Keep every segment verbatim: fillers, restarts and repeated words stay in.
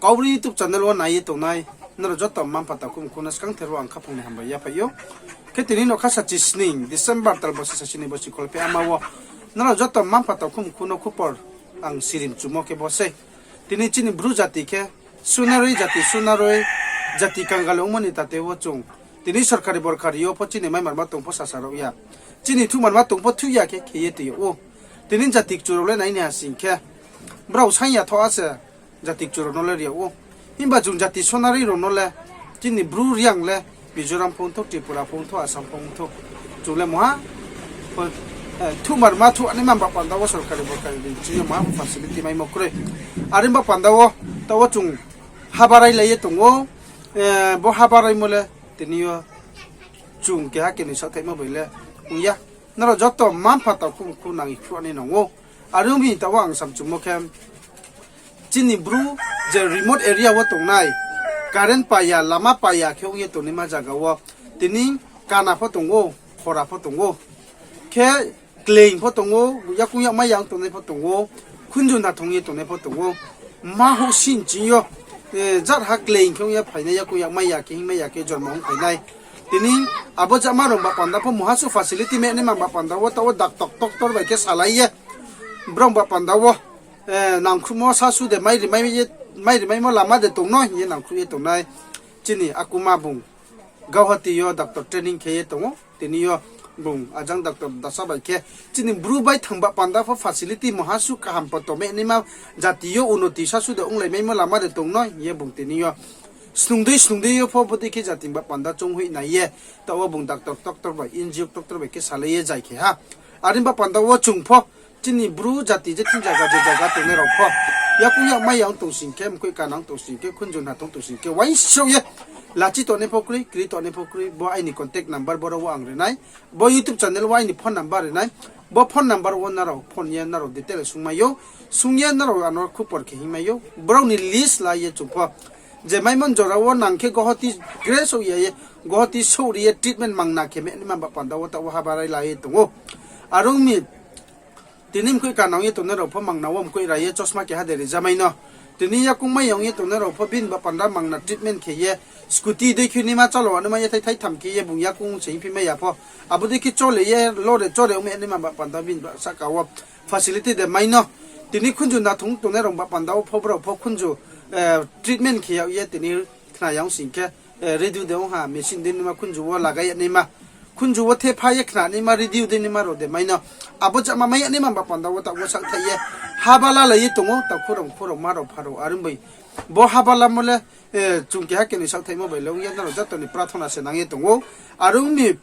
Aubri YouTube channel wo nai ye tongnai nrao joto mma-mpha takhu mkhu no skangther wo ang khaphang ni hambai yaphai ou. Khe tini no kha sachi sning December tal bosi sachi ni bosi kholpheh ama wo nrao joto mma-mpha takhu mkhu no khupor ang sirim chumo khe bo sei. Tini chini Bru jati khe sunaroi jati, sunaroi jati kangal ongmo ni tate wo chung tini sorkari borkari yo pho chini maimarma tong pho sasa rao ya, chini thuhmarma tong pho thuh ya khe khe ye tong yag ou. Tini jati kchu rao le nai ni ha sing khe, brao saing ya tho a se jati kchu rao no le ri yag ou. Himba chung jati sunaroi rao no le, chini Bru Reang le, Mizoram pho ongthou, Tripura pho ongthou, Assam pho ongthou, chung le mungha, eh, thuhmarma thuh naima ba panda wo sorkari borkari ni chini yo mungha facility maimo kroi. Are ba panda wo taoh wo chung haba railai ye tong ou. Eh, bo haba raimo le tini yo chung keha keni saohthaihmo bai le ong ya. Nrao joto mma-mpha takhu mkhu nang khruh nai nang ou. Are ong mi taoh wo ang samchumo khe, chini Bru je remote area wo tongnai, current pai ya, lama pai ya khe ong ye tongnaima zaga wo tini kana pho tong ou, khora pho tong ou, khe kleing pho tong ou, yakung yakmai ya ong tongnai pho tong ou, khunju nathong ye tongnai pho tong ou. Mma houh sin ching yo, eh, jat ha kleing khe ong ye phainai, yakung yakmai ya khe hingmai ya khe jormo ong phainai. Tini abo jama rao ba panda pho mungha suh facility manaima ba panda wo taoh wo doctor, doctor bai khe salai ye, brao ba panda wo, eh, nangkhruhmo sasu de mai rimai ye, mai rimaimo lama de tong no hing ye nangkhruh ye tongnai. Chini akuma bung Guwahati yo doctor training khe ye tong ou. Tini yo bung ajang doctor dasa bai khe chini Bru baithang ba panda pho facility mungha suh kaham poto manaima, jati yo unoti sasu de onglaimaimo lama de tong no hing ye bung tini yo snung dei snung dei yo pho bodei khe jati ba panda choung hoih nai ye, taoh wo bung doctor, doctor bai, N G O doctor bai khe salai ye zai khe ha. Are ba panda wo chung pho, chini Bru jati je thing zaga je zaga tongnai rao pho, yakung yakmai ya ong tong sing khe, mkoih kana ong tong sing khe, khunju nathong tong sing khe, uaingsouh ye lachi tongnai pho kroi, kri tongnai pho kroi, bo aini contact number boro wo ang ri nai. Bo YouTube channel wo aini phone number ri nai. Bo phone number wo nrao phone ye nrao detail sungmai ou. Sung ye nrao ano khupor khe hingmai ou. Brao ni list la ye chung pho, je maimon jora wo nang khe Guwahati gre souh ya ye, Guwahati souh ri ye treatment mangna khe manaima ba panda wo taoh wo haba rai la ye tong ou. Are ong mi, tini mkoih kana ong ye tongnai rao pho mangna wo mkoih ra ye chosma keha de rijamai no. Tini yakung mai ya ong ye tongnai rao pho bini ba panda mangna treatment khe ye, scooty dei khe naima chalo naima ye thai thai tham khe ye bung yakung se hingphi mai ya pho. Abo dei khe chole ye lore chore ong manaima ba panda bini ba sahka wo facility de mai no. Tini khunju nathong tongnai rao ba panda wo pho brao pho khunju, eh, treatment khe yag ye tini khna ya ong sing khe, eh, radio de ong ha, machine dei naima khunju wo lagai ya naima, khunju wo thepha ye khna naima radio dei naima rao de mai no. Abo jama mai ya naima ba panda wo taoh wo saohthaih ye haba lalai ye tong ou, taoh khurao khurao ma rao pha rao are ong bai. Bo haba lamo le, eh, chung keha keni saohthaihmo bai le ong ye nrao joto ni prathona se nang ye tong ou. Are ong mi,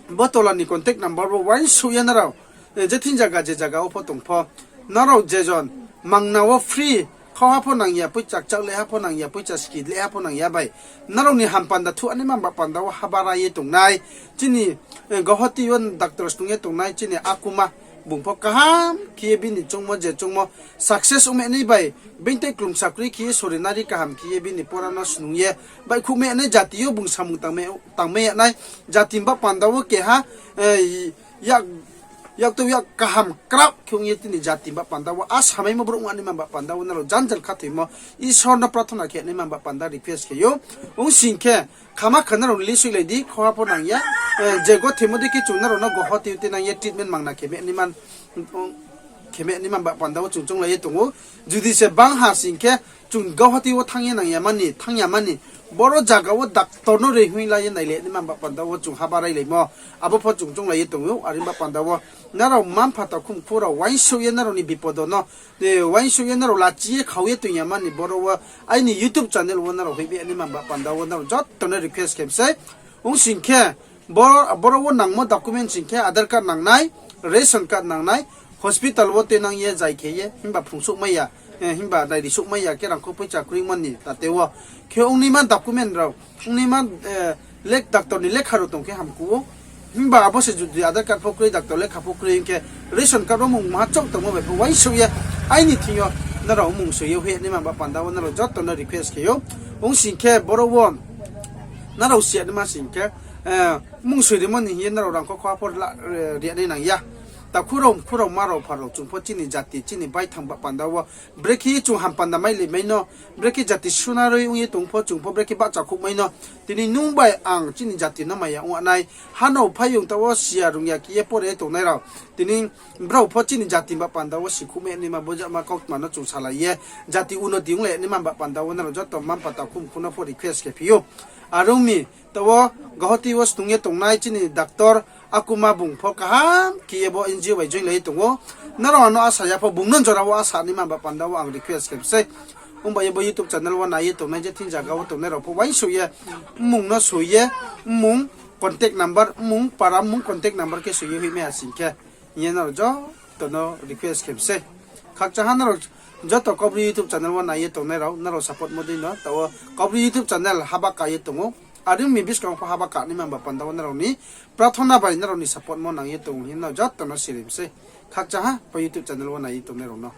bo tola ni contact number wo uaingsouh ye nrao, eh, je thing zaga je zaga wo pho tong pho, nrao je jon mangna wo free, khauha pho nang ya, poicha kchak leha pho nang ya, poicha ski leha pho nang ya bai, nrao ni ham panda thuh naima ba panda wo haba ra ye tongnai, chini, eh, Guwahati yo doctor snung ye tongnai chini akuma, bung pho kaham khe ye bini choungmo je choungmo success ong manai bai, being tei klum sakri khe ye sori nari kaham khe ye bini pora no snung ye, baihkhouh manai jati yo bung samung tangmai, tangmai ya nai, jati ba panda wo keha, eh, yak, yakto yak kaham krao khe ong ye tini jati ba panda wo, a samaimo brouh ong naima ba panda wo nrao janjal khathoimo, Isor no prathona khe naima ba panda request khe ou. Ong sing khe, khama kha nrao list hoihlai di, khauha pho nang ya, eh, je gothemo dei khe chung nrao no Guwahati yo tinang ye treatment mangna khe manaima, khe manaima ba panda wo chung chounglai ye tong ou. Judi se bang ha sing khe, chung Guwahati wo thanng ye nang ya mani, thanng ya mani, boro zaga wo doctor no reinghoih la ye nailai naima ba panda wo chung haba railaimo, abo pho chung chounglai ye tong ou. Are ba panda wo nrao mma-mpha takhu mkhu rao uaingsouh ye nrao ni bipodo no, eh, uaingsouh ye nrao lachi ye khau ye tong ya mani boro wo aini YouTube channel wo nrao hoih bai naima ba panda wo nrao joto no request khe mi sei. Ong sing khe, boro, boro wo nangmo document sing khe Aadhaar card nangnai, ration card nangnai, hospital wo tuinang ye zai khe ye, himba phrungsouhmai ya, eh, himba nairi souhmai ya khe rangkho poicha kroimo ni tate wo. Khe ongnaima document rao, ongnaima, eh, lek-, doctor ni lekha rao tong khe hamkuh ou. Himba abo se judi Aadhaar card pho kroi, doctor lekha pho kroi hing khe, ration card wo mung maha chouh tongmo bai pho uaingsouh ye, aini thing yo nrao mung soi ye hoih naima ba panda wo nrao joto no request khe ou. Ong sing khe boro wo nrao si ya naima sing khe, eh, mung soi rimo ni hing ye nrao rangkho khauha pho la, eh, ri ya nai nang ya. Takhu rao, mkhu rao, ma rao, pha rao, chung pho chini jati, chini baithang ba panda wo, brekhe chung ham panda mai le mai no, brekhe jati sunaroi ong ye tong pho, chung pho brekhe bahchakhouh mai no, tini nung bai ang chini jati no maya ong nai, ha no phaiyong taoh wo siya rung ya khe ye pore tongnai rao, tini brao pho chini jati ba panda wo sikhouh mai naima bo jama kautma no chung salai ye, jati unoti onglai naima ba panda wo nrao joto mma-mpha takhu mkhu no pho request khe phi ou. Are ong mi, taoh wo Guwahati wo snung ye tongnai chini doctor Akuma bung pho kaham khe ye bo N G O bai join lai ye tong ou. Nrao ano asa ya pho bung no jora wo asa naima ba panda wo ang request khe sei. Ong bai ye bo YouTube channel wo nai ye tongnai je thing zaga wo tongnai rao pho uaingsouh ye, mmung no soi ye, mmung, contact number, mmung, para mmung, contact number khe soi ye hoihmai ya sing khe, hing ye nrao joto no request khe sei. Khakchang ha nrao joto Kaubru YouTube channel wo nai ye tongnai rao, nrao support mo dei no taoh wo Kaubru YouTube channel haba ka ye tong ou. Are ong mi buskang pho haba ka naima ba panda wo nrao ni prathona bai nrao ni support mo nang ye tong ou hing ye nrao joto no sirim sei. Khakchang ha bo YouTube channel wo nai ye tongnai rao no.